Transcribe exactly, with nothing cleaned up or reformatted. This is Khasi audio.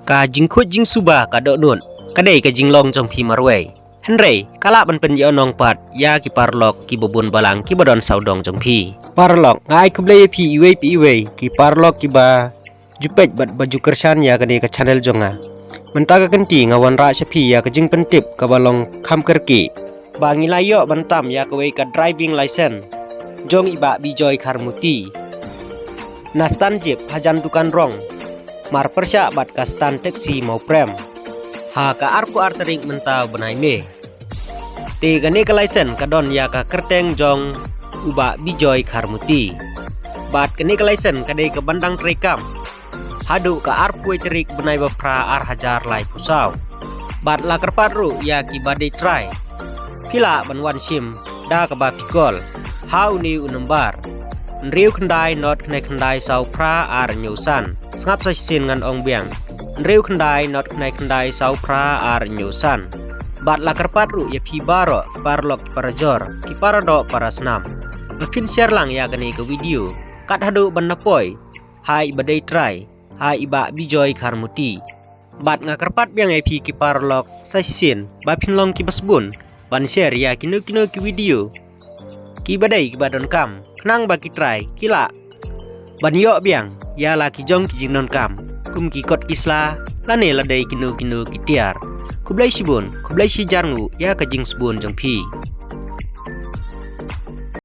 Ka jingkhuid jingsuba ka dohnud ka dei ka jinglong jong phi marwei. Hynrei ka lah ban pynïohnong pat ïa ki paralok kiba bun balang kiba don sawdong jong phi. Paralok, nga ai khublei ïa phi iwei pa iwei ki paralok kiba ju peit bad ba ju kyrshan ïa kane ka channel jong nga. Mynta ka kynti nga wanrah sha phi ïa ka jingpyntip kaba long kham kyrkieh ba ngi la ïoh ban tam ïa kawei ka driving license jong i Bah Bijoy Kharmuti. Na stand jeep hajan dukan rong marpyrshah bad ka stand taxi Mawprem ha ka arphew ar tarik mynta u bnai May. Te kane ka license ka don ïa ka kyrteng jong u Bah Bijoy Kharmuti. Bad kane ka license ka dei kaban dang treikam haduh ka arphew tarik bnai ba phra ar hajar laiphew saw. Bad la kyrpad ruh ïa kiba dei trai, phi lah ban wan shim da kaba phi call ha une u number hynriew khyndai not khyndai khyndai saw phra ar hynñiew san. Sngap sa shisien ngan ong biang, hynriew khyndai not khyndai khyndai saw phra ar hynñiew san. Bad la kyrpad ruh ïa phi baroh ki paralok ki parajor ki paradoh parasnam ba phin share lang ïa kane ka video kat haduh ban da poi ha i ba dei trai, ha i Bah Bijoy Kharmuti. Bad nga kyrpad biang ïa phi ki paralok sa shisien ba phin long kiba sbun ban share ïa kino kino ki video kiba dei kiba donkam khnang ba ki trai ki lah ban ïoh biang ïa la ki jong ki jingdonkam kum ki kot ki sla lane la dei kino kino ki tiar. Khublei shibun, khublei shihajar nguh ïa ka jingsbun jong phi.